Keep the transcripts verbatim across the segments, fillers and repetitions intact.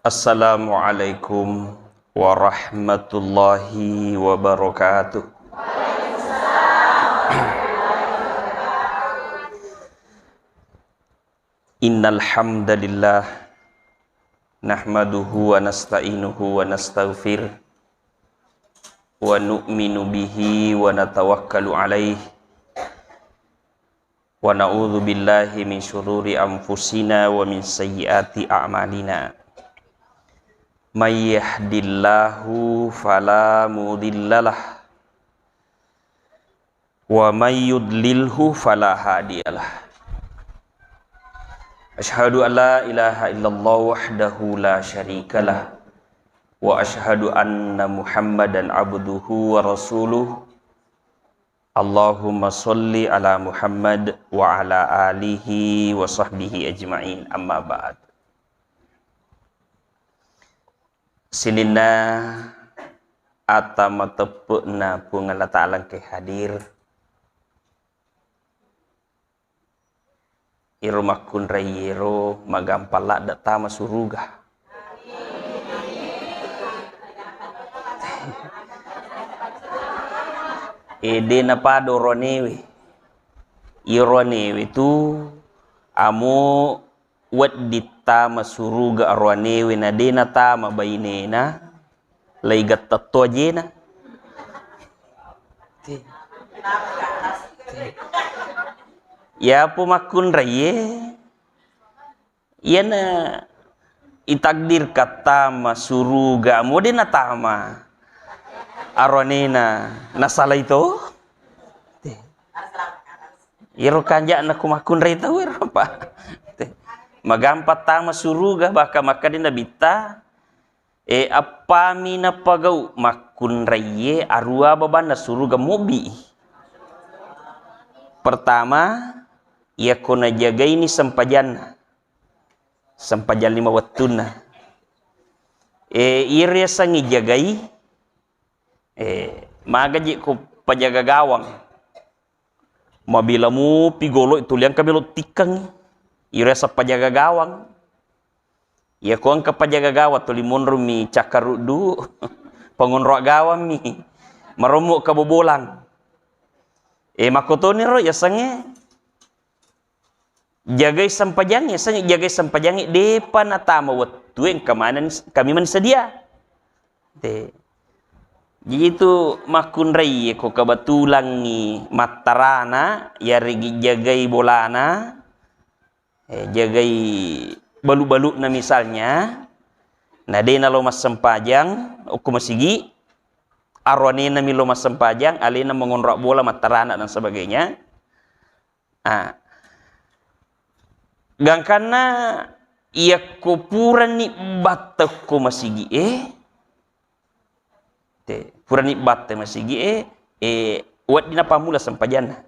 Assalamualaikum warahmatullahi wabarakatuh. Innal hamdalillah, nahmaduhu wa nasta'inuhu wa nastaghfir, wa nu'minu bihi wa natawakkalu alaih, wa na'udzu billahi min syururi anfusina wa min sayyiati a'malina. May yahdillahu fala mudhillalah, wa may yudlilhu fala hadiyalah. Asyhadu an la ilaha illallah wahdahu la syarikalah, wa asyhadu anna Muhammadan abduhu wa rasuluh. Allahumma sholli ala Muhammad wa ala alihi wa sahbihi ajma'in. Amma ba'd. Sininna ata mateppe'na Puang Allah Ta'ala engkae hadir. Iro makkunraiero magampang ladde' tama suruga. Ede napada oroanewe. Iro anewe tu amo wedding tama suruga oroanewe na de natama bainena. Laigatta to ajena. Te. Te. Yapo makkunraie, iyana itakdirkan tama suruga mo de natama aronena, nasalai to. Te. Iyaro kanja'na ko makkunrai tau ero, Pak. Te. Magampang tama suruga, bahkan makkeda Nabitta, E, appami napagau makkunraiye arua babanna suruga mobbi. Pertama, iyako najagaini sempajanna, sempajang lima wettunna. E, iyaro yasengnge jagai, e, magaji ko pajaga gawang. Mabila mupi golo itu liangka melo tikkengngi. Iro yaseng pajaga gawang. Iya ko engka pajaga gawang tuli monromi cakkaruddu, pangonro gawammi. Marommo kabobolang. E, makkotoni ro yasengnge jagai sempajangnge, yasengnge jagai sempajangnge depa natama wettue engka maneng, engka memeng sedia. Te. Jadi itu makkunrai ko kebetulangngi mattarana, yaregi jagai bolana, eh, jagai balu-baluna misalnya, na de nalo massempajang, okko masigi, aroanena mi lo massempajang, alena mengonrak bola, mattarana dan sebagainya. Ah. Gangkanna iyakko purani batta ko masigi e, te, purani batta masigi e, e, wedding napammula sempajanna.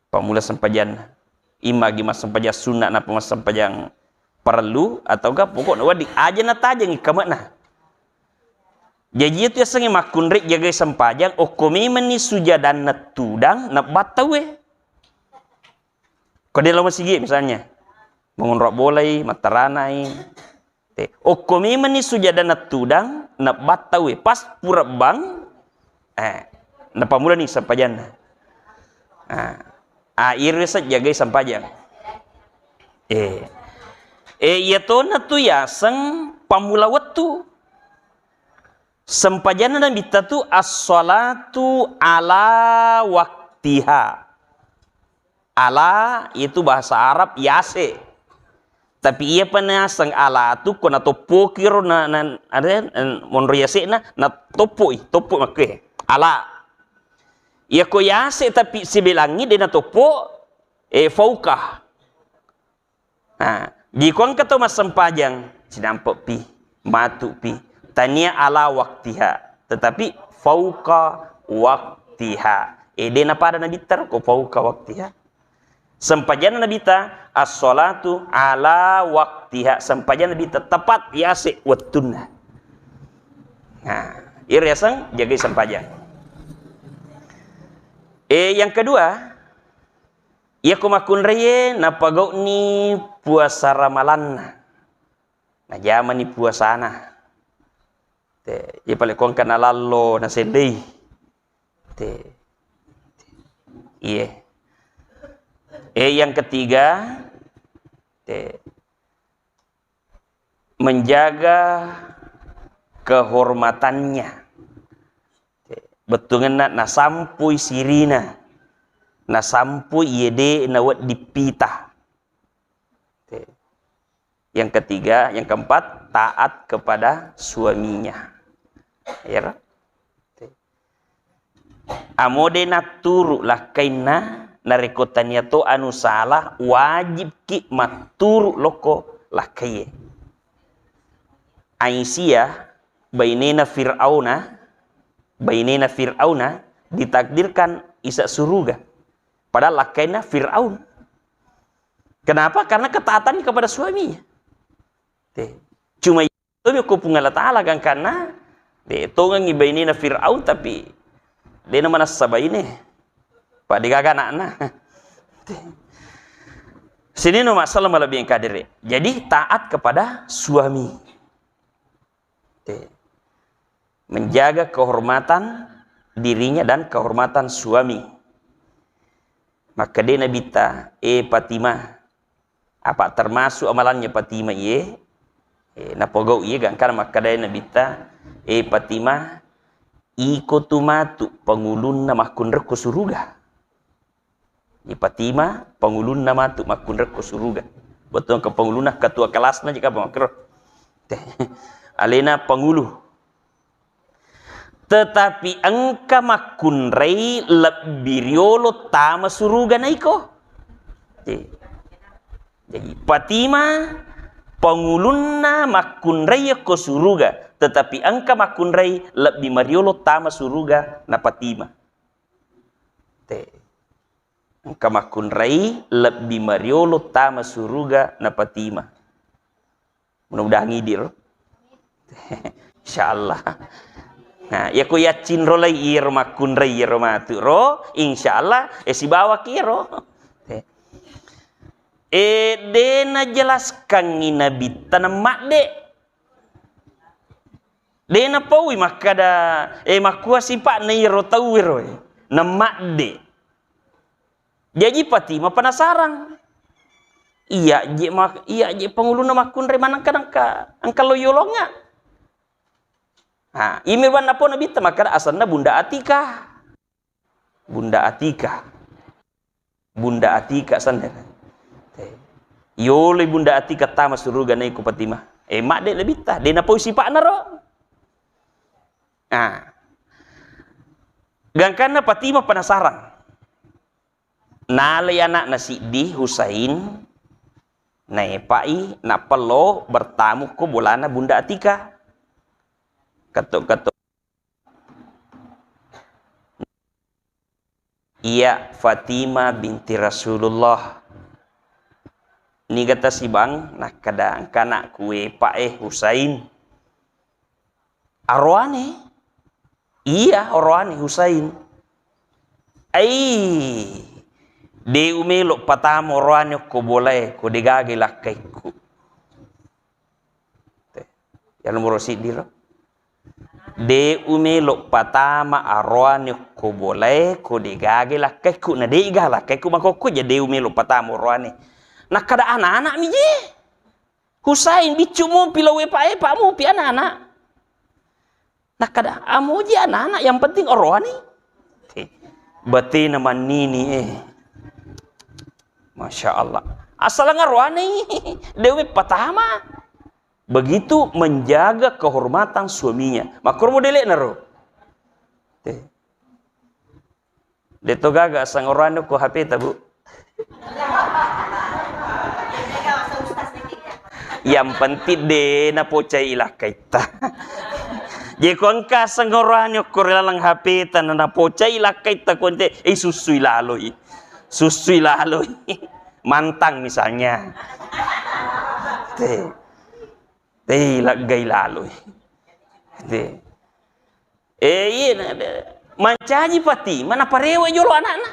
Pammula sempajanna. Imma gi massempajang sunna napa massempajang parellu, ataukah pokokna wedding aja natajengi kame'na. Jaji itu yasengnge makkunrai jagai sempajang, okko memenni sujadanna tudang, nabbattauwe. Ko de lao masigi misalnya, mengonrok bolai, mattaranai. Te, okko memenni sujadanna tudang, nabbattauwe. Pas purebbang, eh, napammulani sempajanna. Ah, ah, iro yaseng jagai sempajang. Eh. Eh, iyatona tu yaseng pammula wettu. Sempajanna Nabitta tu as-salatu ala waktiha. Ala itu bahasa Arab yase. Tapi iya pa naseng ala tu ko natoppoki ro na, na, ada, monro yase'na, natoppoi, toppo makke. Ala. Iya ko yase tapi sibelangi de natoppo, eh, fauka. Nah, jiko engka to massempajang, sinampe'pi, matu'pi, tania ala waktiha, tetapi fauqa waktiha. Eh, de napada Nabitta ko fauqa waktiha. Sempajanna Nabitta, as-salatu ala waktiha. Sempajanna Nabitta tepat yase wettunna. Nah, iro yaseng jagai sempajang. Eh, yang kedua, iyako makkunraie napagau'ni puasa ramalanna. Najamani puasana. Te, iya pale ko engka nalallo, nasellei. Te. Iye. Eh, yang ketiga, te, menjaga kehormatannya. Te, bettuangenna nasampui sirina, nasampui iye de' nawedding pita. Te. Yang ketiga, yang keempat, taat kepada suaminya. Iyaro. Amo de' natturu lakkainna, narekko tania to anu salah, wajibki matturu lokko lakkaiye. Aisyah, bainena Fir'auna, bainena Fir'auna ditakdirkan isa suruga. Padahal lakkainna Fir'aun. Kenapa? Karena ketaatannya kepada suaminya. Te. Cuma itu ko Puang Allah Ta'ala gangkanna, de' tongengi bainena Fir'aun, tapi de' na manassa baine. Pak, de' gaga anakna. Te. Sini no masalah malebbi engka dere. Jadi taat kepada suami. Te. Menjaga kehormatan dirinya dan kehormatan suami. Makkeda Nabitta, "Eh Fatimah," apa termasuk amalannya Fatimah iye, eh, napogau iye gangkana makkeda Nabitta, "Eh Fatimah, iko tu matu pangulunna makkunrekko suruga." Di Fatimah, pangulunna matu makkunrekko suruga. Bettuanna pangulunna, ketua kelasna jika makkero. Alena pangulu. Tetapi engka makkunrai lebbi riolo tama suruga naiko. Jadi, Fatimah pangulunna makkunrai ko suruga, tetapi engka makkunrai lebbi mariolo tama suruga na Fatimah. Te. Engka makkunrai lebbi mariolo tama suruga na Fatimah. Mudah-mudahan idi ro. Insyaallah. Nah, iya ko yaccing ro lai iyaro makkunrai iyaro matu ro, insyaallah, eh, sibawaki ro. Eh, de' najelaskangngi Nabitta nammadde. De' napaui makkada, eh, makkua sipa'na iyaro tauwero, eh, nammadde. Jaji Fatimah penasaran. Iya je mak-, iya je pangulunna makkunrai manengka-nengka engka lo yolongnga. Ha, imi banna po Nabitta makkada asenna Bunda Atikah. Bunda Atikah. Bunda Atikah senna. Yoloi Bunda Atikah tama suruga naiko Fatimah. Eh, madde Nabitta, de' napau sipa'na ro. Nah. Gangkanna Fatimah penasaran. Nalai anakna siddi, Husain, naepai, nappa lo bertamu ko bolana Bunda Atika. Ketuk-ketuk. Iya, Fatimah binti Rasulullah. Niga tasibang, nakkeda engka anakku epa e, Husain. Aroane? Iya, oroane Husain. Ai, de' umelo patama oroane okko bolae, ko de' gaga lakkaikku. Te, ya nomoro siddi ro. De' umelo patama aroane okko bolae, ko de' gaga lakkaikku. Na de' gaga lakkaikku makokko ja de' umelo patama oroane. Nakkeda anak-anak mi je. Husain, biccu mupi lao epa-epa mupi anak-anak. Nakkeda, amoji anak-anak, yang penting oroani. Batena mannini, eh. Masya Allah. Asal ngaroani, de' ume patama. Begitu menjaga kehormatan suaminya. Makkoro modele'na ro. Te. De' to gaga sangoroanna ko H P ta, Bu. Yang penting de' napocai lakkaitta. Je ko engka sangoroanna ko ri laleng H P ta na napocai lakkaitta ko ente, eh, sussui laloi. Sussui laloi. Mantang misalnya. Te. Te, laggai laloi. Te. Eh, iya, na, de-, mancaji Fatimah, naparewe jolo anakna.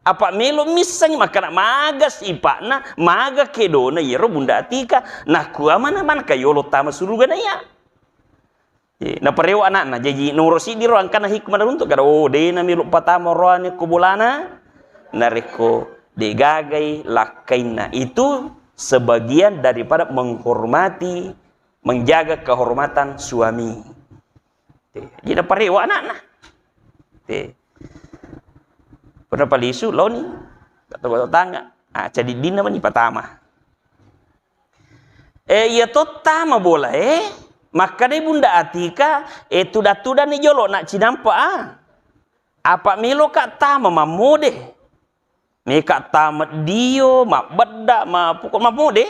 Apa melo missengngi makkana maga sipa'na, maga kedona iyaro Bunda Atika, nakua mana, mana ka yolo tama suruga na iya. Eh, naparewa anakna, jaji nomoro siddi ro angkana hikmah naruntuk kada, oh, de namelo patama roane ko bolana, narekko de gagai lakkainna. Itu sebagian daripada menghormati, menjaga kehormatan suami. Te, jadi naparewa anakna. Te. Pernah palisu, laoni. Kata tangga. Ah, cadiddinna mani patama. Eh, iya totta mabola, eh. Makkadai Bunda Atika, eh, tuda-tudani jolo nak cinampa, ah. Apa meloka tama mammode. Meka tama dio, mabbedda, ma-, pokok mammode.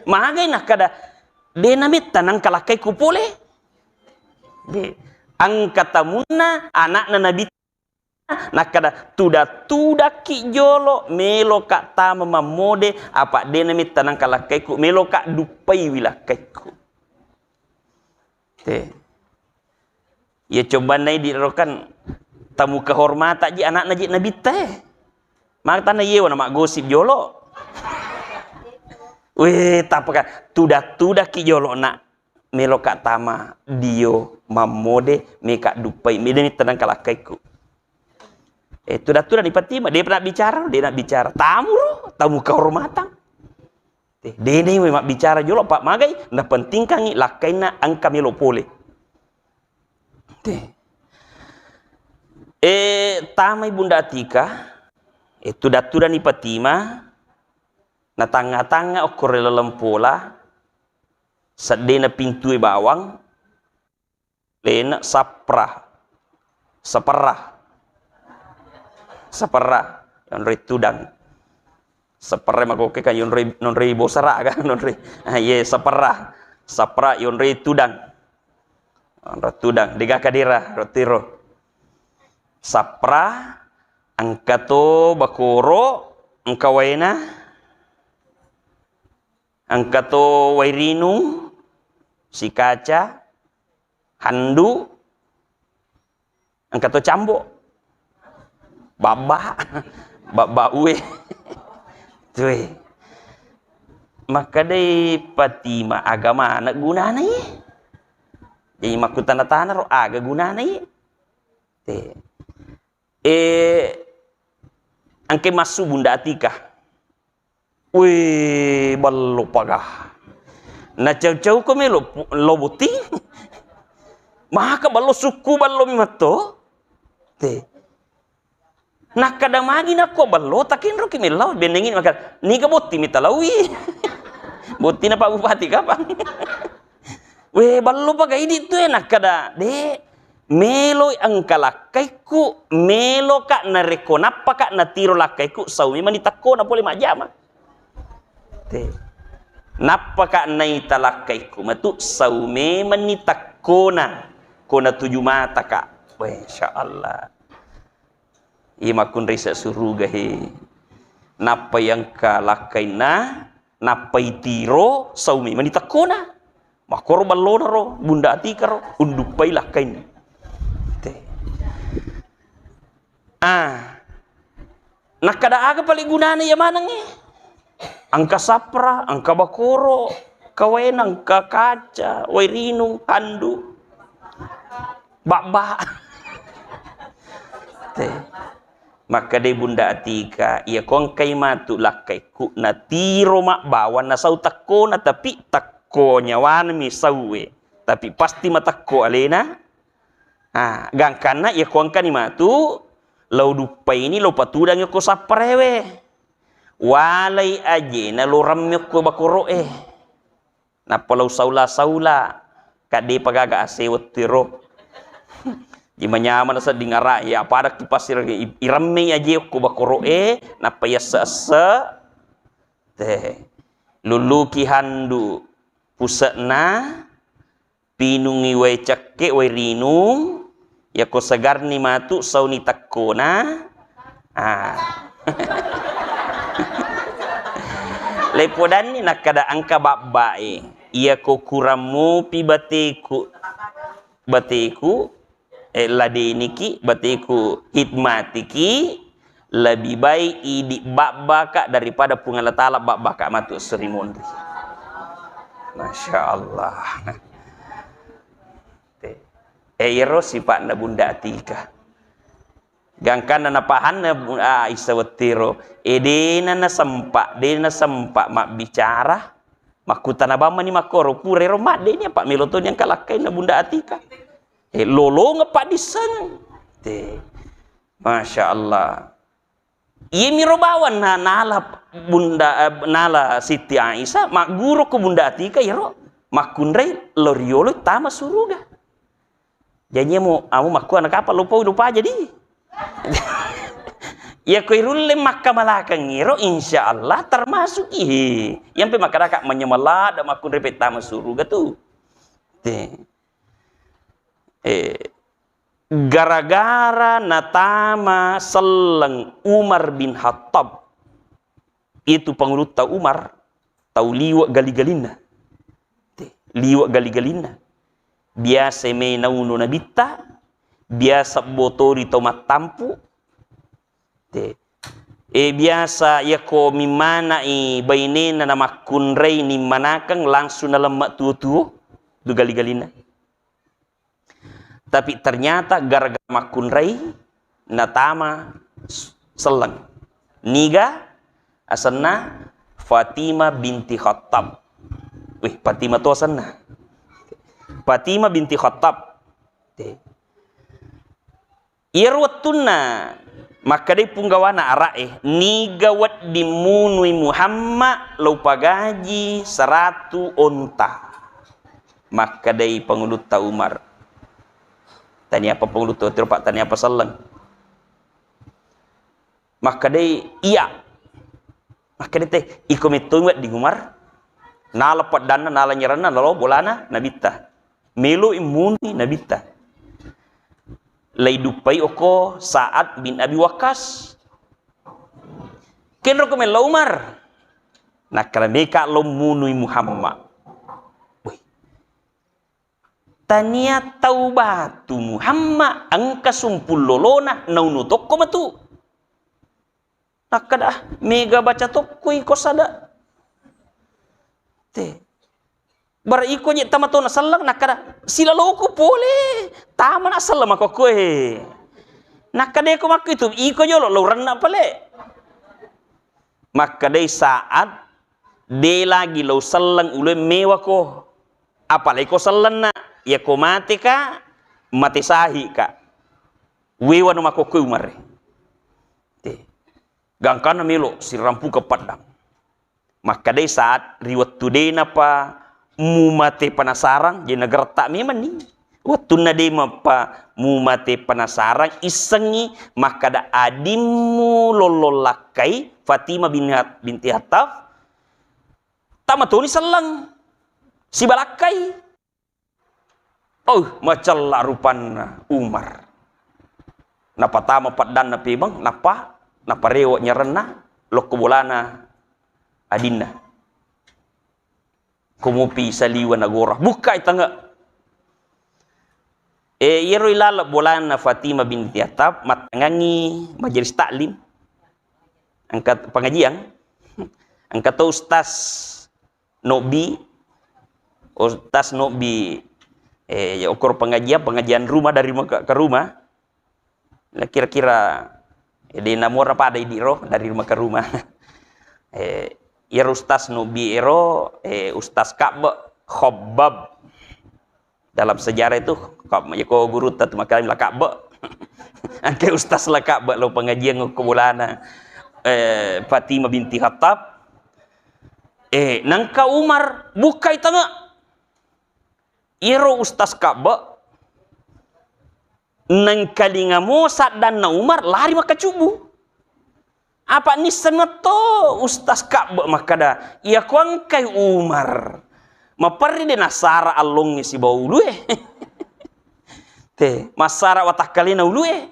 Magai nakkada, de nametta nangka lakkaikku pole. De. Angka tamunna anakna Nabi nakkada, tuda-tudakki jolo, meloka tama mammode, apa de nametta nangka lakkaikku, meloka duppaiwi lakkaikku. Te. Iya cobanna idi ro kan tamu kehormatan ji anakna ji nabitta, eh. Maka tanna yewa na maggosip jolo. Weh, tapaka tuda-tudakki jolo nak. Meloka tama dio mammode, meka duppai, mede ni tenang kalakkaikku. Eh, tuda-tuda ni patima, de pernah bicara, de nak bicara. Tamu ro, tamu kehormatan. Te, dene we mabbicara jolo, Pak, magai napentingkangi lakkainna engka melo pole. Te. Eh, tamai Bunda Atika, eh, tuda-tudani patima, natangnga-tangnga okko ri laleng pola, seddena pintue bawang, Lena sapra. Saperra. Saperra. Yonroi tudang. Saperra makoke kan yonroi, nonroi bosara kan, nonroi. Ah, iye, saperra. Sapra yonroi tudang. Yonroi tudang. Dega kadera, rotiro. Sapra, engka to bakoro, engka waena, engka to wairinung, sikaca, handu, engka to cambo, babba, babba ue. Tue. Makkedai patima, aga maneng gunana iye? Jadi makkutana-tana ro, aga gunana iye? Te. Eh, engke massu Bunda Atika. Weh, ballo paga. Nacau-cau ko melo pu-, lo botting. Maka ballo sukku ballo mi matto. Te. Nakkada magi nakko ballo, takenro ki mellau, bennengi maka niga botting mi talaui. Botting na Pak Bupati kapang. Weh, ballo paga idi tu e, nakkada, de, meloi engka lakkaikku, meloka narekko nappaka natiro lakkaikku, sau memang ni tekkona pole majjama. Te. Nappaka naita lakkaikku, matu sau memang ni tekkona, ko natuju mataka. Weh, insya Allah. Iya makkunrai sa suruga he. Nappai engka lakkainna, nappai tiro, sau memang ni tekkona. Makkoro ballona ro, Bunda Atika ro, unduppai lakkainna. Te. Ah. Nakkada aga pale gunana iya manengnge? Engka sapra, engka bakoro, engka waena, engka kaca, wairinung, handu. Babba. Te. Makkedai Bunda Atika, iya ko engkai matu lakkaikku, natiro mabbawang nasau tekkona, tapi tekko nyawana mi sauwe. Tapi pasti matekko alena. Ah, gangkanna iya ko engkani matu, lao duppaini, lao patudangi ko sapparewe. Walai ajena, lao ramme ko bakoro'e. Nappa lao saula-saula, kaddepa gaga ase wettu ero. Ji manyameng sedding ara, ya pada ki pasir i-, irammei aje ko bakoro'e, nappa yasse-esse. Te. Lulluki handu puse'na, pinungi wae cekke, wae rinung, yako segarni matu sauni tekkona. Ah. Lepodanni nakkada engka babbae, iyako kurang mopi bateku, bateku, eh, ladeniki, bateku hidmatiki, lebih baik idi babbaka daripada Puang Allah Ta'ala babbaka matu esso ri monri. Masya Allah. Eh, iyaro sipa'na Bunda Atika. Gangkanna napahanna Bu-, Aisyah wettiro, eh, dena nasempa, dena sempa mabbicara, makkutana bammani makkoro, purero maddeni apa melo toni engka lakkainna Bunda Atika. Eh, lolongeng paddissengeng. Te. Masya Allah. Iyemiro bawang na-, nala Bunda, eh, nala Siti Aisyah, magguru ko Bunda Atika iyaro makkunrai lo riolo tama suruga. Jaji mu, amu makkua na kapang lupau lupa jadi. Ya ko irulle makkamalakeng iro, insya Allah termasuk ihi. Yang pe makadaka manyamala da makkunrai pettama suruga tu. Te. Eh, gara-gara natama selleng Umar bin Khattab, itu pangulutta Umar, tau liwe' gali-galinna. Te, liwe' gali-galinna. Biasa me nauno nabitta, biasa botori tau mattampu. Te. Eh, biasa yako mimmana'i bainena namakkunrai nimmanakeng langsung nalemma tuo-tuo, tu gali-galinna. Tapi ternyata gara-gara makkunrai natama s-, selleng. Niga asenna? Fatimah binti Khattab. Wih, Fatimah tu asenna. Fatimah binti Khattab. Te. Iyaro wettunna makkedai punggawana ara'e, niga wedding munui Muhammad lo pagaji seratu onta. Makkedai pangulutta Umar. Taniapa pangulutta tiro, Pak, taniapa selleng. Makkedai, iya. Makkedai te, iko metto wedding Umar. Nala peddanna, nala nyaranna, nalo bolana nabitta. Melo immunui nabitta. Laiduppai oko Sa'ad bin Abi Waqqas. Kenro ko mello Umar. Nakkada meka lo munui Muhammad. Wih. Tania tau batu Muhammad engka sumpul lolona nauno tokko matu. Nakkada, ah, mega baca tokko iko sada. Te. Bara iko je tama tona selleng, nakkada, silaloko pole, tama na selleng mako koe. Nakkada ko makko itu, iko jolo lo renna pale. Makkadai Sa'ad, de lagi lo selleng ulue mewako. Apalagi ko sellenna, ya ko mate ka, mate sahi ka. Wewa no makkokkoe Umar e. Te. Gangkanna melo sirampukeng paddang. Makkadai Sa'ad ri wettu denapa mumate penasarang, je nageretta memenni. Wettunna de mappa mumate penasarang, issengngi makkada adimmu lollong lakkai Fatimah bin Hat-, binti Hattab, tama toni selleng sibalakkai. Oh, macella rupanna Umar. Napatama paddanna pebeng, nappa, naparewe nyarenna, lokko bolana adinna. Komopi saliwa nagora. Bukkai tange. Eh, iyaro ilaleng bolana Fatimah binti Hattab, mattangangi majelis taklim. Engka pengajian. Engka to Ustaz Nobi, Ustaz Nobi, eh, ya, ukur pengajian, pengajian rumah dari rumah ke, ke rumah. Nah, kira-kira, eh, di namora pada idi ro dari rumah ke rumah. Eh, iyaro Ustaz Nobi ero, eh, Ustaz Kabbe Khobbab. Dalam sejarah itu, kab-, ya, ko gurutta tu makkeda la Kabbe. Engka ustaz la Kabbe lo pengajian ko bolana, eh, Fatimah binti Khattab. Eh, nangka Umar bukkai tange. Iyaro Ustaz Kabbe nengkalinga mo saddanna Umar lari makkacubbu. Apa nisseng metto Ustaz Kabbe makkada, iya ko engkai Umar maperri de nassara allongnge sibawa ulue. Te, massara watakkalena ulue.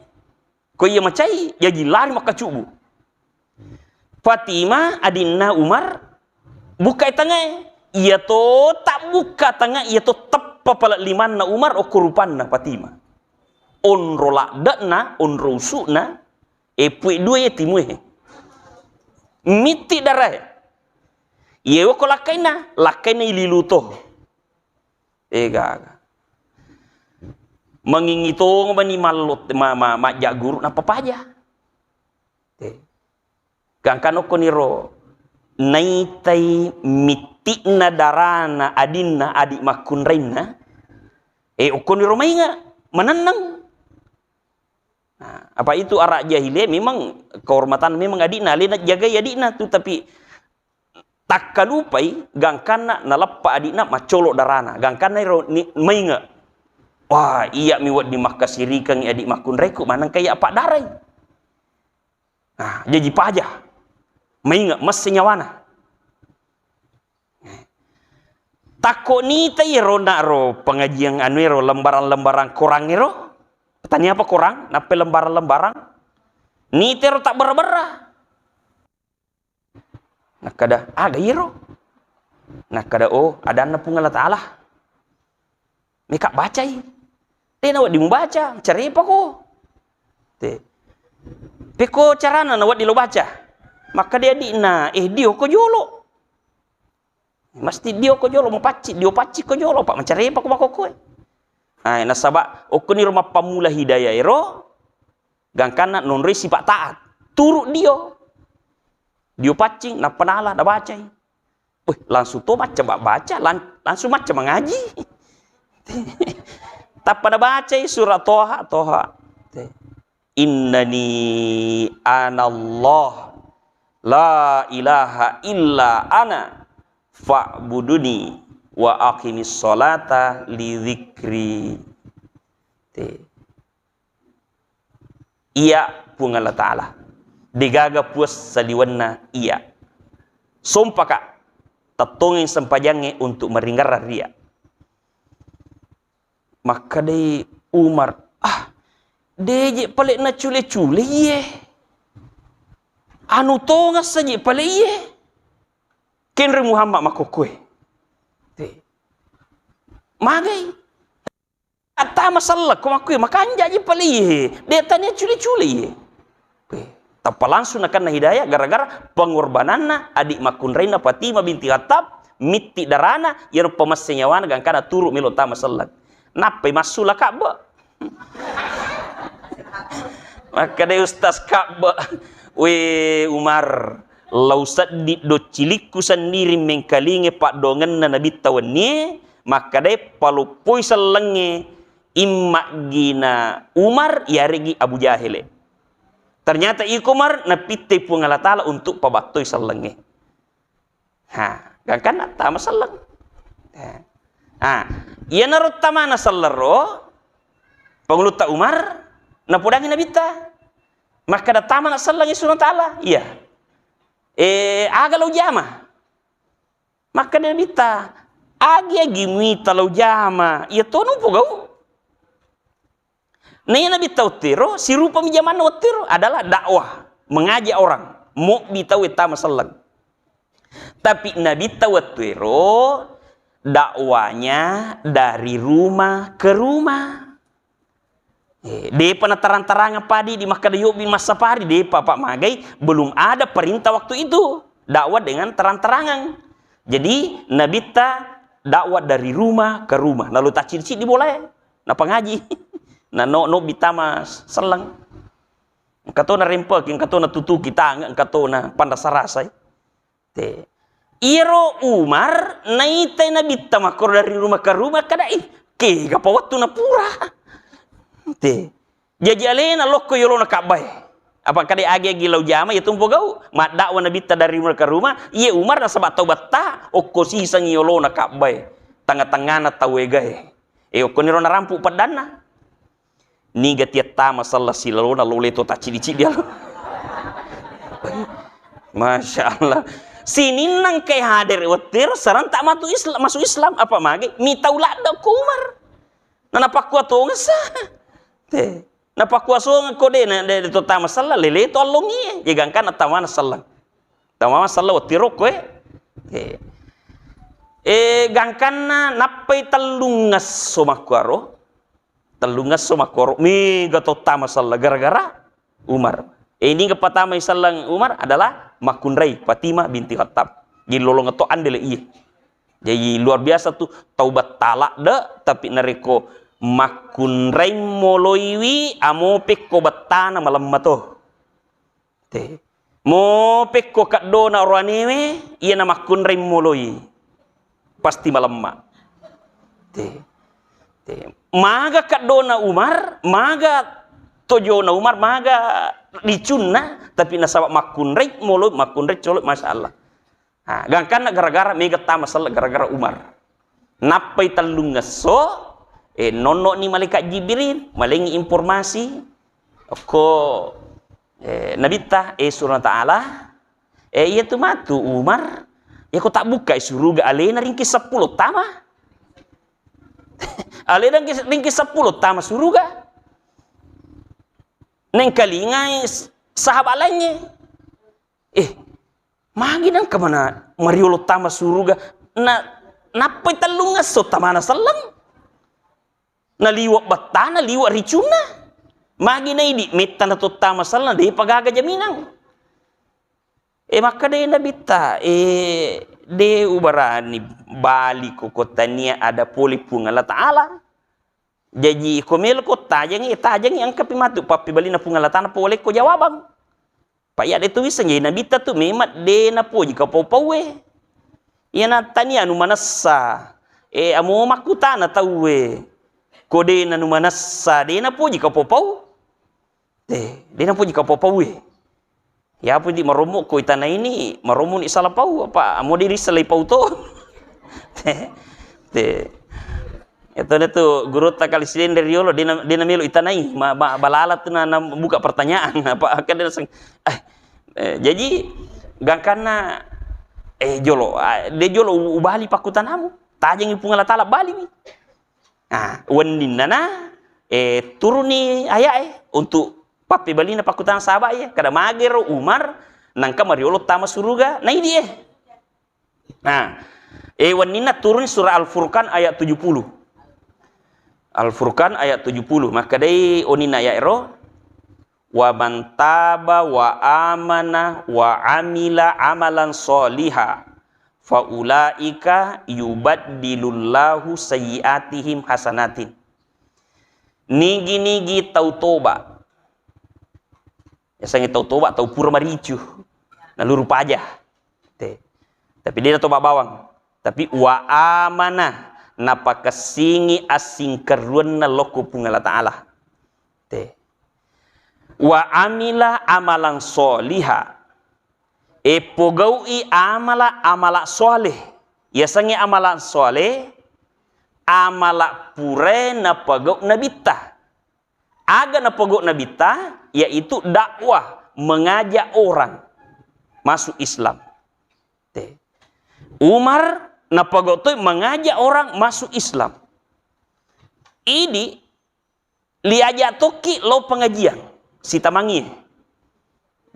Ko iya macai, jaji lari makkacubbu. Fatimah adinna Umar bukkai tangae. Iya to tabbukka tangae, iya to teppa pale limanna Umar okko rupanna Fatimah. Onro ladde'na, onro usu'na, E pui dua ye timue. Mitti darae. Ye woko lakkaina, lakkaina ililu to. E gaga. Mangingi tongo mani mallo, ma-, ma-, majja guru nappa paja. Te. Gangkan okkoniro naitai mitti'na darana adinna, adi makkunrainna, e okkoniro mainga manenneng. Nah, apa itu arak jahiliyah, memang kehormatan, memang adikna, alena jagai adikna tu, tapi takkalupai gangkanna naleppa adikna maccolo darana. Gangkanna ero ni-, mainga. Wah, iya mi wedding makkasirikangi adik makkunraiku, manengka iya paddarai. Nah, jaji paja. Mainga, messe nyawana. Takko nitai ro na ro pengajian anu ero, lembaran-lembaran korang ero. Tania apa korang? Nappe lembaran-lembaran? Nitero tabberra-berra. Nakkada, "Aga iyaro?" Nakkada, "Oh, adanna Puang Allah Ta'ala. Meka bacai." "De' nawedding mubaca, carepako." Te. Pekko carana nawedding lo baca? Makkada adikna, "Eh, dio ko jolo." Mesti dio ko jolo, mupacci, dio pacci ko jolo, apa macarepa ko makkokkoe. Ai, nasaba okkoniro mappammula hidayah ero, gangkanna nonroi sifat taat. Turu dio. Dio paccing, nappa nala, nabacai. Wih, langsung to macca baca, lan-, langsung macca mangaji. Tappa nabacai surah Toha, Toha. Innani anallah, la ilaha illa ana, fa'buduni wa aqimis sholata li dzikri. Te. Iya Puang Allah Ta'ala. Degaga puas saliwenna iya. Sompaka tettongeng sempajangnge untuk maringerra ria. Makkadai Umar, "Ah, deje pale nacule-cule iye. Anu tonga saje pale iye." Kenre Muhammad makkokkoe. Te. Magai. Attama selleng ko makkue, makanja ji pale iye. De tania cule-cule iye. Weh, tappa langsung nakenna hidayah gara-gara pengorbananna adik makkunrainna Fatimah binti Khattab, mitti darana, iyaro pamesse nyawana gangkana turu melo tama selleng. Nappai massu la Ka'bah. Makkeda Ustaz Ka'bah, "We Umar, lau seddi do cilikku sendiri mengkalinge paddoangenna Nabitta wennie, makkedai paloppoi sellengnge, immaggina Umar, iyareggi Abu Jahele." Ternyata iko Umar napittai Puang Allah Ta'ala untuk pabattoi sellengnge. Ha, gangkanna tama selleng. Ha. Ha, iyanaro tamana sellero, Pangulutta Umar, napodangi Nabitta. Makkeda tamana selleng Subhanahu wa Ta'ala. Iya. Eh, aga lau jama? Makkeda Nabitta, agi-agi muita lau jama, iya tonu pogau. Naiya Nabitta wettero, sirupami jamanna wettero adalah dakwah, mengajak orang, mobbi tau tama selleng. Tapi Nabitta wettuero dakwahnya dari rumah ke rumah. Eh, depa naterang-terangeng padi di makkeda yobbi massapari, depa, Pak, magai, belum ada perintah waktu itu. Dakwah dengan terang-terangan. Jadi, Nabitta dakwah dari rumah ke rumah. Lalu tacciddi-ciddi bolae. Napangaji. Na no, no bitama selleng. Engka to narempeki, engka to natutuki tange, engka to napanrasa-rasai. Te. Iyaro Umar naitai Nabitta makkoro dari rumah ke rumah, kada, "Ih, kega pa wettu napura." Te. Jaji alena lokko yolona Ka'bae. Apa kada agi-agi lau jama, iya tumpo gau. Maddakwa Nabitta dari rumah ke rumah, iye Umar nasaba tau betta, okko siseng yolona Ka'bae. Tengah-tengahna tau egae. E, okkoniro narampu peddanna. Niga tiattama selleng silalona lole to tacciddi-ciddi alo. Masya Allah. Sininna engkai hadir wettero serentak matu Islam, masuk Islam. Apa mage? Mitau ladde ko Umar. Na napakkua tongessa. Te. Napakkua songeng ko de, na de, de to tama selleng, lele to allongi. Ye gangkanna tamana selleng. Tamana selleng wettero ko e. Te. E, gangkanna nappai tellungngesso makkuaro. Tellungngesso makkoro, mega to tama selleng gara-gara Umar. Eh, ini pertama yang selleng Umar adalah makkunrai Fatimah binti Khattab. Jadi lolong to andele iye. Jadi luar biasa tuh tau bettala de, tapi narekko makkunrai moloiwi, amo pekko bettana malemma to. Te. Mo pekko keddona roanewe, iya na makkunrai moloi. Pasti malemma. Te. Te. Maga keddona Umar, maga tojona Umar, maga ricunna, tapi nasaba makkunrai moloi, makkunrai coloi, masya Allah. Ha, gangkanna gara-gara mega tama selleng gara-gara Umar. Nappai tellungngesso, eh, nonno'ni malaikat Jibril, malengngi informasi, okko, eh, Nabitta, eh, Subhanahu wa Ta'ala, eh, iya tu matu Umar, iya ko tabbukkai suruga alena ringki seppulo tama. Alena ringki, ringki seppulo tama suruga. Nengkalingai s-, sahabat lainnya. Eh, magi nengka mana mariolo tama suruga? Na, nappai tellungngesso tamana selleng? Naliwa bettana, liwa ricunna. Magi naidi mettana to tama selleng, depa gaga jaminang. Eh, makkeda Nabitta, eh, de ubarani bali ko, ko tania ada pole Puang Allah Ta'ala. Jaji ko melo ko tajangi, eh, tajangi engkapi matu pappebalinna Puang Allah Ta'ala pole ko jawabang. Pa iya de tu wiseng, jadi Nabitta tu memang de napoji kapau-paue. Iyana tania anu manessa, eh, amo makkutana tauwe. Ko de nanu manessa, de napoji kapau-pau. Eh, de napoji kapau-pau e. Ya pudi marommo ko itana ini, marommo ni salah pau apa? Amo diri selai pau to. Te. Te. Itu tu guru takali sidende riolo, de na, de namelo itanai, ma, ma, balala tu na, na buka pertanyaan apa akan dia langsung, eh, eh, jadi gangkanna, eh, jolo, ah, de jolo u-, ubali pakkutanamu. Tajangi Puang Allah Ta'ala bali mi. Nah, wenninnana, eh, turuni ayat, eh, untuk pappebalina pakkutana sahabat, eh, kada magero Umar nangka mariolo tama suruga, naidi, eh. Nah, eh, wenninna turun surah Al-Furqan ayat tujuh puluh. Al-Furqan ayat tujuh puluh. Makkedai oninna ayat ero, "Wa man taba wa amana wa amila amalan sholiha, fa ulaika yubaddilullahu sayyiatihim hasanatin." Nigi-nigi tau toba. Yasengnge tau toba, tau pura maricu. Naluru paja. Te. Tapi de natoba bawang. Tapi wa amana, napakessingi assingkerruanna lokko Puang Allah Ta'ala. Te. Wa amila amalan sholiha. E, pogau'i amala, amala soleh. Yasengnge amala soleh, amala purae napogau Nabitta. Aga napogau Nabitta, yaitu dakwah, mengajak orang masuk Islam. Te. Umar napogau toi mengajak orang masuk Islam. Idi liaja tokki lo pengajian sitamangi.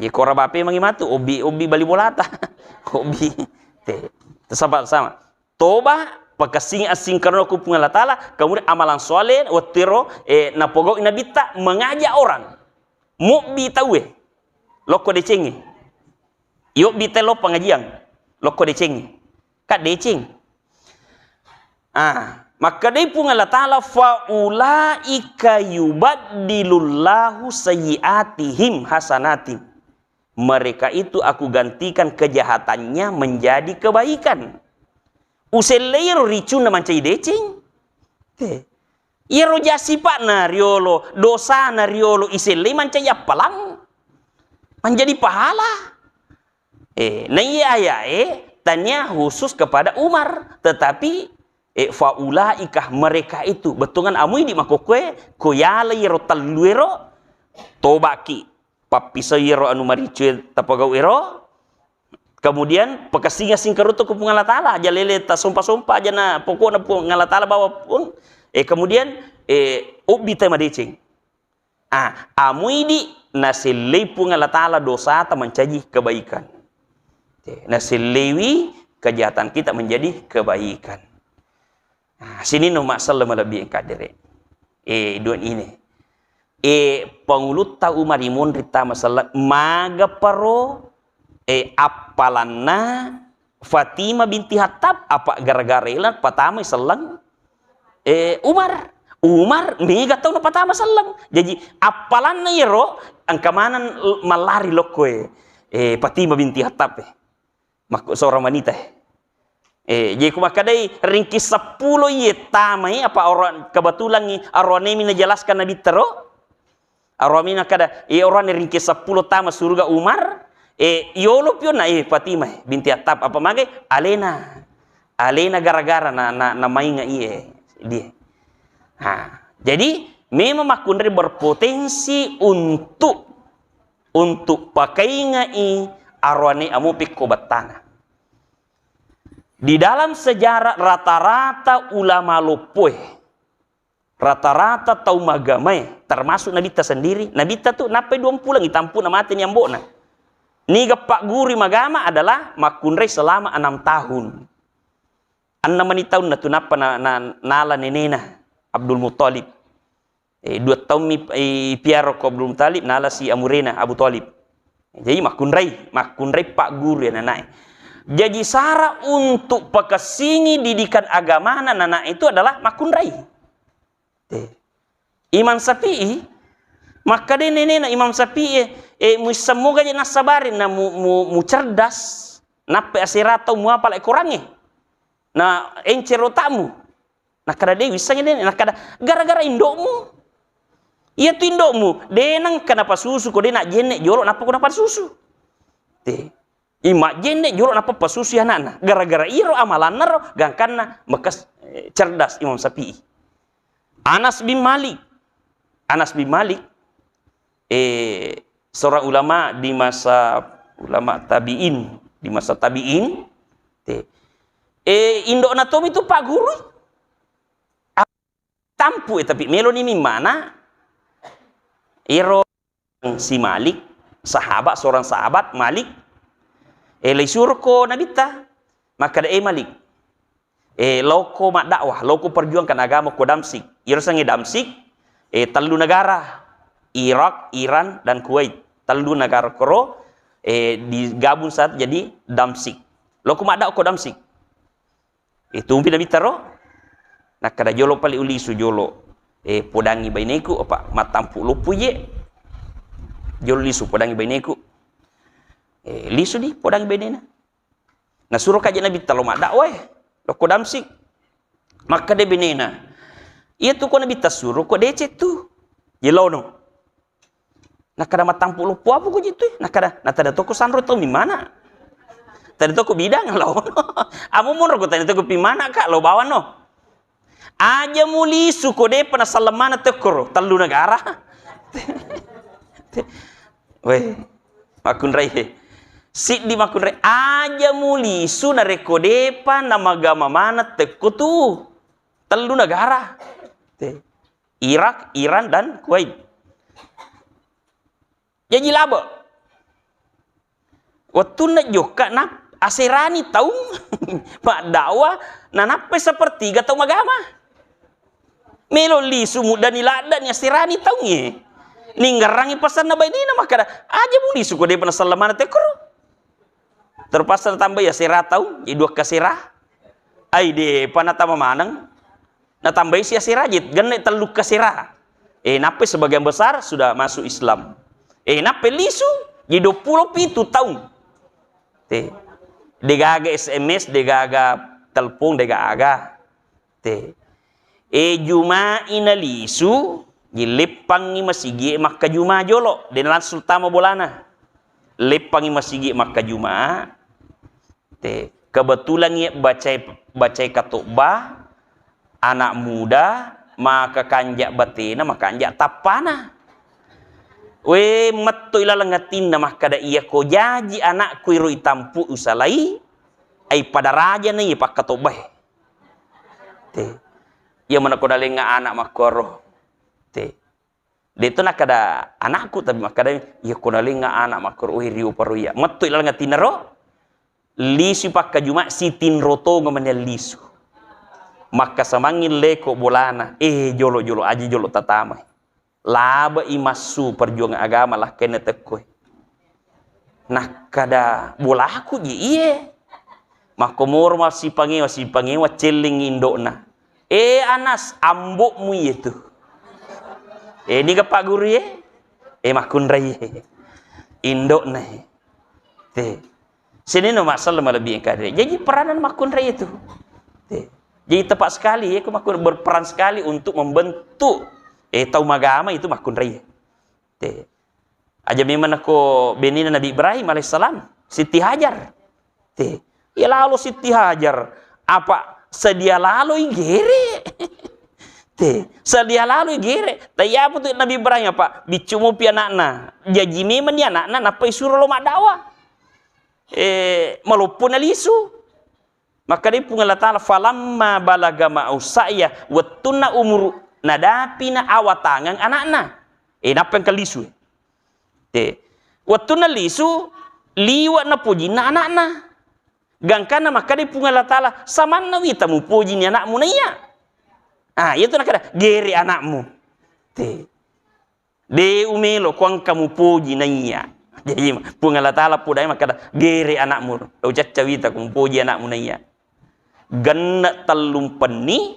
Ye kora bape mangi matu, obi, obi bali bolata. Obi. Te. Sama, sama. Toba, pakessing assingkarna ku Puang Allah Ta'ala, kemudian amalan soleh, wettero, eh, napogau Nabitta mengajak orang. Mobbi tauwe. Lokko decengi. Yobbi telo pengajian. Lokko decengi. Ka deceng. Ah, makkedai Puang Allah Ta'ala, "Fa ulaika yubaddilullahu sayyiatihim hasanatin." Mereka itu aku gantikan kejahatannya menjadi kebaikan. Usellei ro ricunna mancaji deceng. Te. Iyaro jasipa'na riolo, dosana riolo isellei mancaji appalang. Manjadi pahala. Eh, naiya ayae tania khusus kepada Umar, tetapi, eh, faulaika, mereka itu, bettuangan amui di makokkoe, ko yalai ro telluero, tobaki, pappisai ro anu maricue tapagau ero, kemudian pakassinga singkarutto ku Puang Allah Ta'ala, aja lele tasompa-sompa aja na pokokna Puang Allah Ta'ala bawa pun, eh, kemudian, eh, obbi te madeceng. Ah, amuidi nasellei Puang Allah Ta'ala dosata mancaji kebaikan. Te, naselleiwi kejahatan kita menjadi kebaikan. Ah, sininna umma selleng malebbi engka dere. Eh, dua ini. E, pangulutta Umar imonri tama selleng, magaparo, e, appalanna Fatimah binti Hattab, apa gara-gara ila patamai selleng, e, Umar. Umar mega tau napatama selleng. Jaji, appalanna iyaro engka maneng mallari lokko e, e, Fatimah binti Hattab e. Makko seorang wanita e. E, jadi ku makkadai ringki seppulo iye tamai, apa oro-, kebetulan i aroanemi najelaskan Nabitta ro. Aroanemi nakkada, e, oroane ringki seppulo tama suruga Umar, e, yolo pionna, e, Fatimah binti Hattab, apa magai? Alena. Alena gara-gara na, na, namainga iye, dia. Ha, jadi memang makkunrai berpotensi untuk, untuk pakaingai aroane amo pekko battana. Di dalam sejarah rata-rata ulama loppoe, rata-rata tau magamae, termasuk Nabitta sendiri, Nabitta tu nappai duampulang itampu'na mate ni ambo'na. Niga pagguru magama adalah makkunrai selama enam tahun. Enneng mani taunna tu nappa na, na, nala nenena Abdul Muttalib. E, dua taummi, e, piaro ko Abdul Muttalib, nala si amurena Abu Thalib. Jadi makkunrai, makkunrai pagguru ananae. Jadi syarat untuk pakessingi didikan agamana nana itu adalah makkunrai. Te. Imam Syafi'i, makkadai nenena Imam Syafi'i, e, muissemmoga je nassabari na mu, mu, mu cerdas, nappa asera tau muapala Korangnge. Na encero otakmu. Nakkada, "De wissengngi de." Nakkada, "Gara-gara indo'mu. Iya tu indo'mu, de nengka napasusu ko de najjenne jolo nappa ko napasusu." Te. Imajjenne jolo nappa pasusu anakna. Gara-gara iro amalanna ro gangkanna mekas, eh, cerdas Imam Syafi'i. Anas bin Malik. Anas bin Malik, eh, seorang ulama di masa ulama tabi'in, di masa tabi'in, te, eh, indo'na tomi tu pagguru. Tampu, eh, tapi meloni mimmana iro si Malik, sahabat, seorang sahabat Malik, eh, leisuro ko Nabitta, makkada, "Eh, Malik, eh, loko maddakwah, loko perjuangkan agama ko Damsik." Iro sengnge Damsik, eh, tellu negara, Irak, Iran, dan Kuwait. Tellu negara koro, eh, digabung saat jadi Damsik. Loko maddakwah ko Damsik. Itumpi Nabitta ro, nakkada, "Jolo pale ulisu jolo, eh, podangi baineku, apa mattampu loppo je. Jolo lisu podangi baineku." Eh, lisu di podangi bainena. Nasuro kaje Nabitta lo maddakwah, eh, lokko Damsik. Makkada benena, "Iya tu ko Nabitta suro ko deceng tu." Jelono. Nakkada, "Mattampu loppo apa ko jitu?" Nakkada, "Na tadda toko sanro tau mimmana. Tadda toko bidang lao." Amo monro ko tadda toko pimmana ka lo bawano. Aja mulisu ko depa nasallemana tekkoro tellu negara. Weh, makkunrai he. Siddi makkunrai, aja mulisu narekko depa namagama maneng tekko tu tellu negara. Te. Irak, Iran, dan Kuwait. Jaji labe. Wettunna jokka na aserani taung maddakwah, nanappai sepertiga tau magama. Melo lisu muddani laddani aserani taungnge. Ninggarangi pasanna bainena makkada, "Aja mulisu ko depa nasallamana tekkoro." Terpaksa natambai asera tau, jadi dua kasera. Ai, depa natama maneng. Natambai si asera, jadi genne tellu kasera. Eh, nappai sebagian besar sudah masuk Islam. Eh, nappai lisu, jadi dua puluh pitu taung. Te. Degaga S M S, degaga telepon, degaga. Te. E, Juma'i nalisu, ji leppangngi masigi makkajuma jolo, de langsung tama bolana. Leppangngi masigi makkajuma, te, kebetulan iya bacai, bacai katobba, anak muda, maka kanja batena, maka kanja tappana. We, metto ilaleng atinna makkada, "Iya ko jaji anakku iro itampu usalai, ai pada raja na iya pakkatobbae." Te. Iya mana ko nalenga anak makkoro. Te. De to nakkada anakku, tapi makkada, "Iya ko nalenga anak makkoro, weh, riuparo iya." Metto ilaleng atinna ro, lisu pakkajuma, sitinro tonga mani lisu. Makkasamangngi leko bolana, eh, jolo-jolo, aji jolo tatamai. Labe'i massu perjuangan agama lakkainna tekkoe. Nakkada, "Bolaku je iye." Makkomoro massipangewa, sipangewa celling indo'na. "Eh, Anas, ambo'mu iyetu." "Eh, niga Pak Guru ye?" "Eh, makkunrai ye." Indo'na ye. Te. Seneno masalah malebbi engka de. Jadi peranan makkunrai itu. Te. Jadi tepat sekali ya, makkunrai berperan sekali untuk membentuk, eh, tau magama itu makkunrai. Te. Aja memang nako benina Nabi Ibrahim alaihissalam, Siti Hajar. Te. Ya lalo Siti Hajar, apa sedia lalo igere? Te, sedia lalo igere. Tapi apa tu Nabi Ibrahim apa? Biccu mopi anakna. Jaji memang ni anakna, nappa isuro lo maddakwah. Eh, maloppo na lisu. Maka dé Puang Allah Ta'ala, "Falamma balaga ma'us sa'ya," wettunna umuru nadapina awatangang anakna. Eh, nappa engka lisu. Te. Wettunna lisu, liwa' napojinna anakna. Gangkanna makkeda Puang Allah Ta'ala, "Samanna wita mupojini anakmu naiya?" Ah, iya tu nakkeda, "Gere anakmu." Te. De umelo ko engka mupoji naiya. Jadi, Puang Allah Ta'ala podai makkeda, "Gere anakmu. Ucacca wita ko mupoji anakmu naiya." Genne' tellumpenni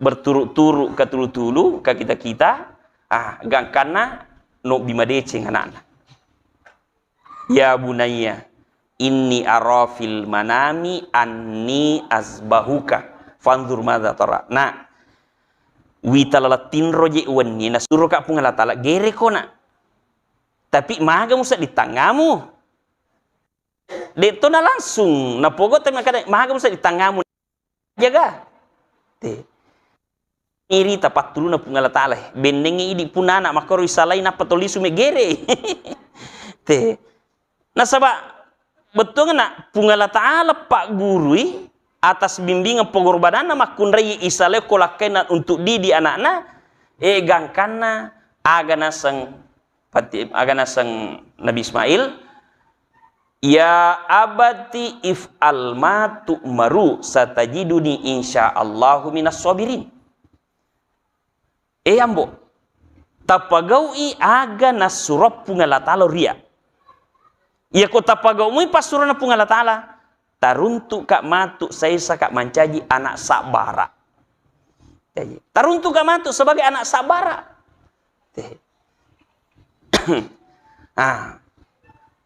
berturut-turut katulu-tulu, ka kita-kita, ah, gangkanna nobbi madeceng anakna. "Ya bunayya, inni ara fil manami anni azbahuka, fanzur madza tara." Nak, wita laleng tinro je wenni, nasuroka Puang Allah Ta'ala, gereko, Nak. Tapi maga musedding tangamu. De'to na langsung napogo, tapi makkeda, maga musedding tangamu. Jaga. Te. Irita pattuluna Puang Allah Ta'ala. Bennengngi idi punana, makkoro isalai nappa tolisu megere. Te. Nasaba bettuanna Puang Allah Ta'ala paggurui atas bimbingan pengorbananna makkunrai isalai ko lakkainna untuk didi anakna, eh, gangkanna aga naseng pati-, aga naseng Nabi Ismail, "Ya abati if'al ma tu'maru, satajiduni insyaallahu minas sabirin." Eh, Ambo, tapagau'i aga nassuro Puang Allah Ta'ala ria. Iyako tapagau mui passurona Puang Allah Ta'ala, taruntu'ka matu saisaka mancaji anak sabbara. Jadi, taruntu'ka matu sebagai anak sabbara. Te. Ah.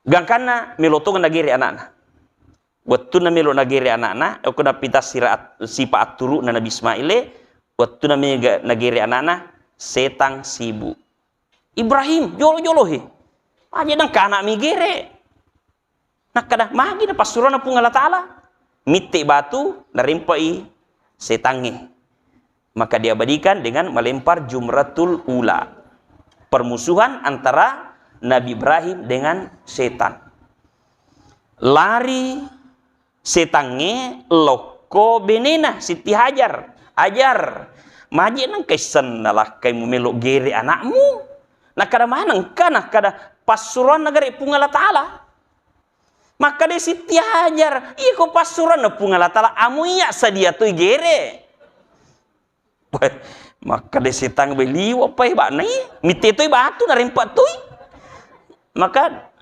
Gangkanna melo tongeng nagere anakna. Wettunna melo nagere anakna, okko nappita sira at-, sipa atturu'na Nabi Ismail e, wettunna mega nagere anakna, setang sibuk. "Ibrahim, jolo-jolo he. Aja nengka anak migere." Nakkeda, "Magi napassurona Puang Allah Ta'ala?" Mitte batu, narempai setangnge. Maka diabadikan dengan melempar jumratul ula. Permusuhan antara Nabi Ibrahim dengan setan. Lari setangnge lokko benena Siti Hajar. "Hajar, maje nengka issenna lakkai mumelo gere anakmu?" Nakkeda manengka, nakkeda, "Passuroanna gare Puang Allah Ta'ala." Makkeda Siti Hajar, "Iko passuroanna Puang Allah Ta'ala, amu iya sadia toi gere." Weh, makkeda setang, "Be liwa pai ba'nai, mitte toi batu narempa toi." Maka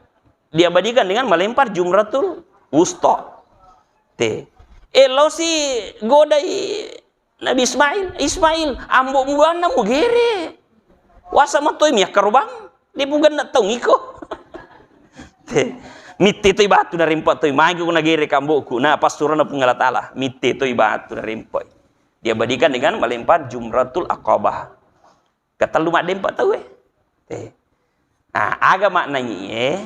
diabadikan dengan melempar jumratul wusta. Te. Eh, lao si godai Nabi Ismail, "Ismail, ambo mudoanna mugere. Wasa matoi miakkarobang, de puganna taung iko." Te. Mitte toi batu narempa toi, magi ko nagere kamboku, na passurana Puang Allah Ta'ala, mitte toi batu narempa. Diabadikan dengan melempar jumratul aqabah. Katellu maddempa tauwe. Eh. Nah, aga maknanya, eh?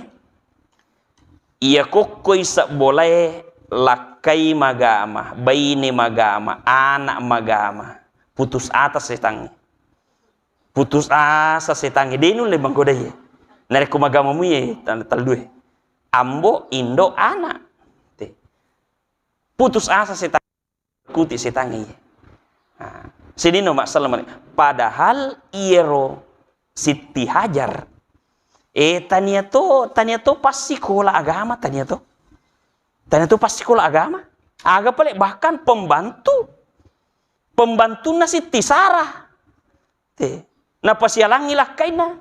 Iya kokkoi sebbolae lakkai magama, baine magama, anak magama. Putus asa setangnge. Putus asa setangnge. De nulle manggodai. Narekko magama muye, tellue. Ambo, indo, anak. Te. Putus asa setangnge. Kuti setangnge iye. Nah, sininna massala male. Padahal iyero Siti Hajar, eh, tania to, tania to passikola agama, tania to. Tania to passikola agama. Aga pale bahkan pembantu. Pembantunna Siti Sarah. Te. napasialangi lakkainna.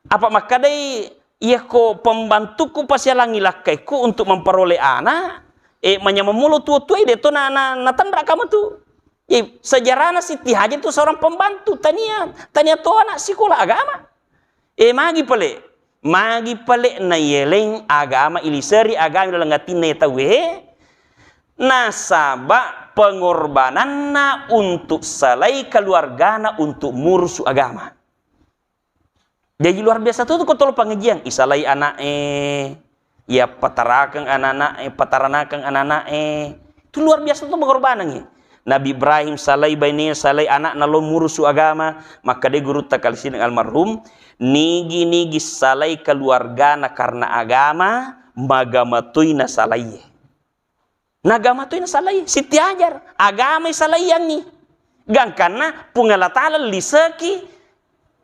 Apa makkadai, "Iyako pembantuku pasialangi lakkaiku untuk memperoleh anak, eh, manyameng mulo tuo-tuoi, de to na, na, natanra kama tu." Eh, sejarahna Siti Hajar tu seorang pembantu, tania, tania to anak sikola agama. Eh, magi pale, magi pale nayeleng agama, iliseri agama dalam atinna ya tauwe, nasaba pengorbananna untuk salai keluargana untuk murusu agama. Jadi luar biasa tu, tu ko tolo pengajian, isalai anak'e, iya patarakeng anak-anak'e, pataranakeng anak-anak'e. Itu luar biasa tu pengorbanannya. Nabi Ibrahim salai baine, salai anakna lo murusu agama, makkeda gurutta kalisideng almarhum, nigi-nigi salai keluargana karena agama, magama toi nasalai. Nagama toi nasalai, Siti Hajar, agamai salaiangngi. Gangkanna Puang Allah Ta'ala liseki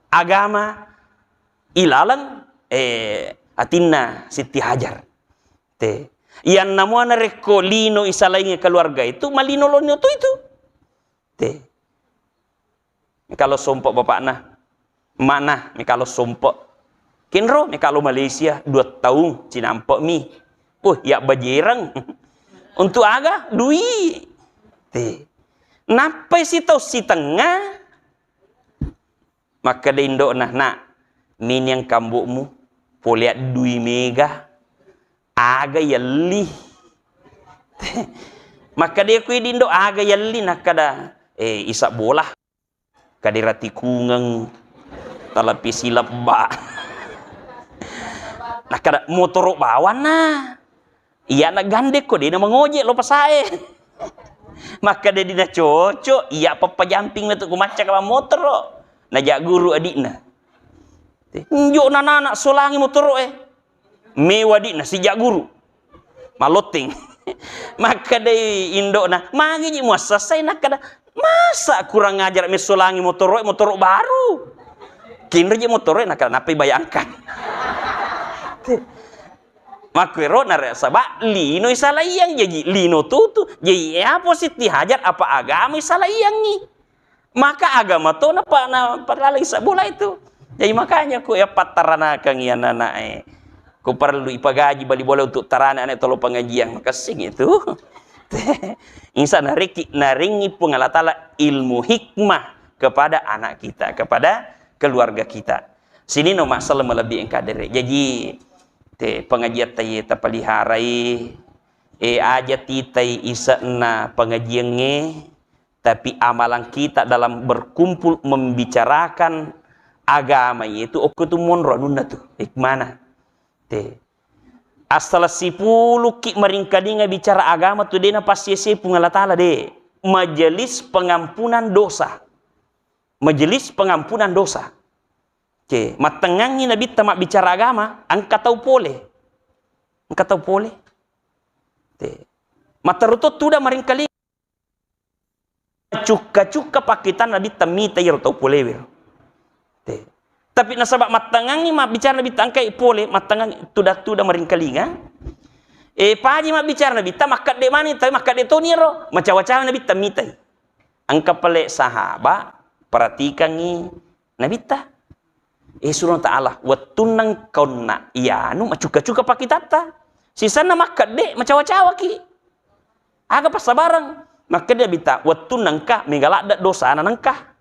agama ilaleng, eh, atinna Siti Hajar. Te. Iyanna mua narekko lino isalaingi keluarga itu, malino lonyo tu itu. Te. Mekalo sompe bapakna. Emakna, mekalo sompe. Kenro, mekalo Malaysia, dua taung, cinampe mi. Uh, ya bajereng. Untuk aga? Dui. Te. Nappai sitau sitengnga, makkeda indo'na, "Nak, miniang kambokmu, polea dui mega, aga yelli?" Makkeda ku indo, "Aga yelli?" Nakkeda, "Eh, isa bola, kadera tikungeng, televisi lebba." Nakkeda, "Motoro bawanna." Iyana gandekko, dena mangojek lo pasae. Makkeda dina cocok, iya pappajamping metu ku macca ka motoro. Najak guru adikna. Njo nana solangi motoro e. Mewa adikna sijak guru. Malotting. Makkedai indokna, "Magi ji muassasai?" Nakkeda, "Masa kurang ajar messolangi motoro e, motoro baru?" Kinro je motoro e, nakkeda, "Nappai bayangkan." Makkuero nare-, saba lino isalaiang, jaji lino tutu. Jaji apa Siti Hajar, apa agama isalaiangngi? Maka agama to napa-, naparalai sabbola itu. Jadi makanya ku ya pattaranakangi anak-anak e. Ku perlu ipagaji bali bola untuk tarana anak tolo pengajian. Makessing itu. Insa nariki-, naringi Puang Allah Ta'ala ilmu hikmah kepada anak kita, kepada keluarga kita. Sini no masalah melebih engka dere. Jadi, te pengajian taye tapaliharai, e aja titai ise'na pengajiangnge, tapi amalan kita dalam berkumpul membicarakan agama itu okko tu monro anunna tu hikmana. Te. Asal sipulukki maringkalinga bicara agama tu dena pasti Puang Allah Ta'ala de. Majelis pengampunan dosa. Majelis pengampunan dosa. Oke, mattengngangi Nabitta mabbicara agama, engka tau pole. Engka tau pole. Te. Matteru to tudang maringkalinga. Cukka-cukka pakkitanna Nabitta mita iyaro tau polewe. Te. Tapi nasaba mattengngangi mabbicara Nabitta engkai pole, mattengngangi tudang-tudang maringkalinga. E, paji mabbicara Nabitta, makkedde mani, tapi makkedde toni ero, macawa-cawa Nabitta mitai. Engka pale sahaba, perhatikangi Nabitta. Eh, surona Ta'ala, wettunna engkaunna iyanu macukka-cukka pakkitatta. Sisenna makkedde, macawa-cawaki. Aga passabareng? Makkedde Nabitta, wettunna engka mega ladde dosana nengka.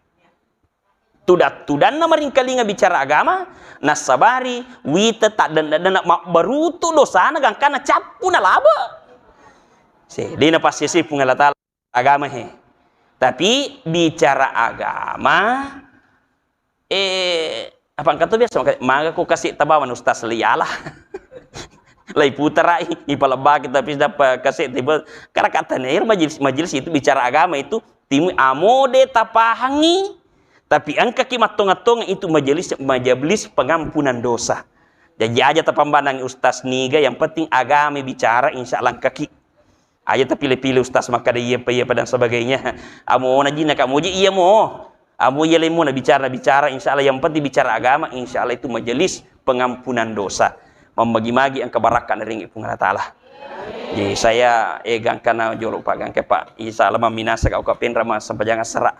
Tuda-tudanna maringkalinga bicara agama, nassabari wita taddenne-denne mabbarutu dosana gangkana cappu nalabe. Se, de napassese Puang Allah Ta'ala. Agama he. Tapi bicara agama, eh, apa engka tu biasa maka-, maga ko kasih tabawan ustaz liala. Lai puterai, ipalebbaki tapi dapat kasih tiba. Karena katanya majelis, majelis itu bicara agama itu timu amode tapahangi, tapi engkaki mattonga-tonga itu majelis, majelis pengampunan dosa. Jadi aja tapambanangi ustaz niga, yang penting agama bicara, insya Allah engkaki. Aja tapile-pile ustaz makkeda iya pa, iya pa dan sebagainya. Amo najinna kamu ji iya mo. Amo iya lemo na bicara, bicara, insya Allah yang penting bicara agama, insya Allah itu majelis pengampunan dosa. Mambagi-magi engka barakka naringi Puang Allah Ta'ala. Jadi saya, eh, gangkana jolo Pak, gangka Pak. Insya Allah maminasa kau ka penra ma sempajang asara.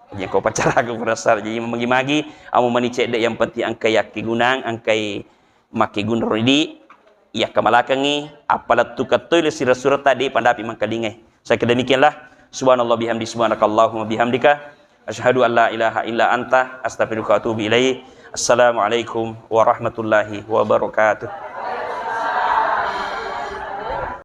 Jadi engka upacara ku pura sala. Jadi magi-magi, amo mani cedde, yang penting engkai yakkegunang, engkai makkegunang ridi, iya kamalakengi, appalettukeng toi le sirasura tadi pandapi mangkalingai. Saya kira demikianlah. Subhanallah bihamdi, subhanakallahumma bihamdika. Asyhadu an la ilaha illa anta, astaghfiruka wa atubu ilaik. Assalamualaikum warahmatullahi wabarakatuh.